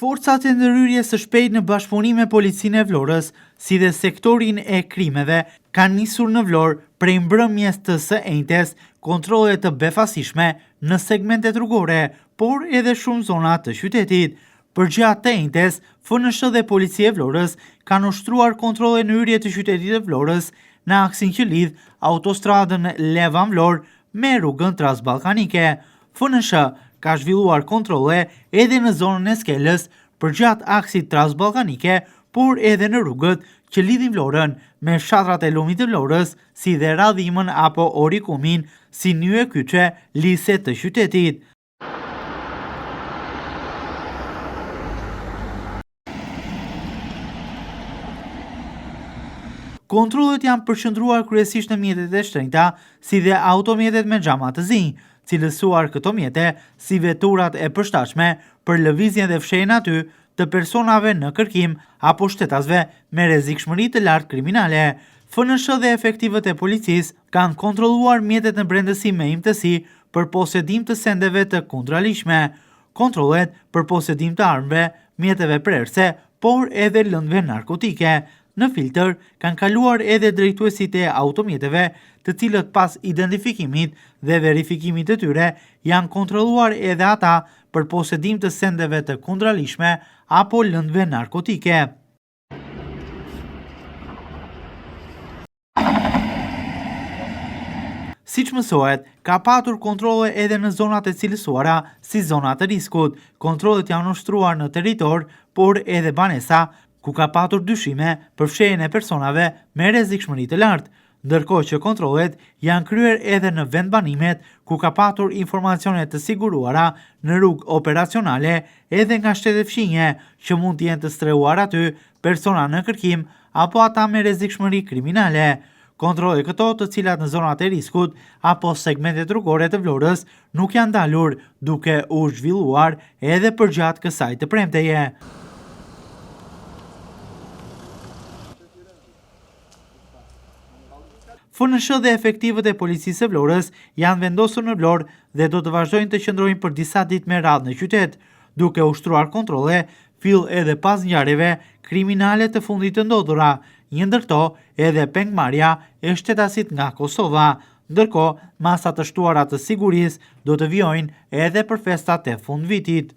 Forcat e ndërhyrjes së shpejtë në bashkëpunim me Policinë e Vlorës, si dhe sektorin e krimeve, kanë nisur në Vlorë prej mbrëmjes të së enjtes kontrolle të befasishme në segmentet rrugore, por edhe shumë zona të qytetit. Përgjatë të enjtes, FNSH dhe Policia e Vlorës kanë ushtruar kontrolle në hyrje të qytetit të Vlorës, në aksin që lidh autostradën Levan-Vlorë me rrugën Transballkanike. FNSH ka zhvilluar kontrolle edhe në zonën e Skelës, përgjatë aksit Transballkanike, por edhe në rrugët që lidhin Vlorën me fshatrat e Lumit të Vlorës, si dhe Radhimën apo Orikumin, si nyje kyçe lidhëse të qytetit. Kontrollet janë përqendruar kryesisht në mjetet e shtrenjta, si dhe automjetet me xhama të zinj, cilësuar këto mjete si veturat e përshtatshme për lëvizjen dhe fshehjen aty të personave në kërkim apo shtetasve me rrezikshmëri të lartë kriminale. FNSH dhe efektivët e policisë kanë kontrolluar mjetet në brendësi me imtësi për posedim të sendeve të kundraligjshme. Kontrollet për posedim të armëve, mjeteve prerëse, por edhe lëndëve narkotike. Në filtër kanë kaluar edhe drejtuesit e automjeteve, të cilët pas identifikimit dhe verifikimit të tyre janë kontrolluar edhe ata për posedim të sendeve të kundraligjshme apo lëndëve narkotike. Siç mësohet, ka patur kontrolle edhe në zonat e cilësuara si zona të riskut. Kontrollet janë ushtruar në territor, por edhe banesa, ku ka patur dyshime për fshehjen e personave me rrezikshmëri të lartë. Ndërkohë që kontrollet janë kryer edhe në vendbanimet ku ka patur informacione të siguruara në rrugë operacionale edhe nga shtetet fqinje që mund të jenë të strehuar aty persona në kërkim apo ata me rrezikshmëri kriminale. Kontrolle këto të cilat në zonat e riskut apo segmentet rrugore të Vlorës nuk janë ndalur duke u zhvilluar edhe përgjatë kësaj të premteje. FNSH dhe efektivët e Policisë së Vlorës janë vendosur në Vlorë dhe do të vazhdojnë të qëndrojnë për disa ditë me radhë në qytet, duke ushtruar kontrolle fill edhe pas ngjarjeve kriminale të fundit të ndodhura, një ndër to edhe pengmarrja e shtetasit nga Kosova. Ndërkohë, masa të shtuara të sigurisë do të vijojnë edhe për festat e fundvitit.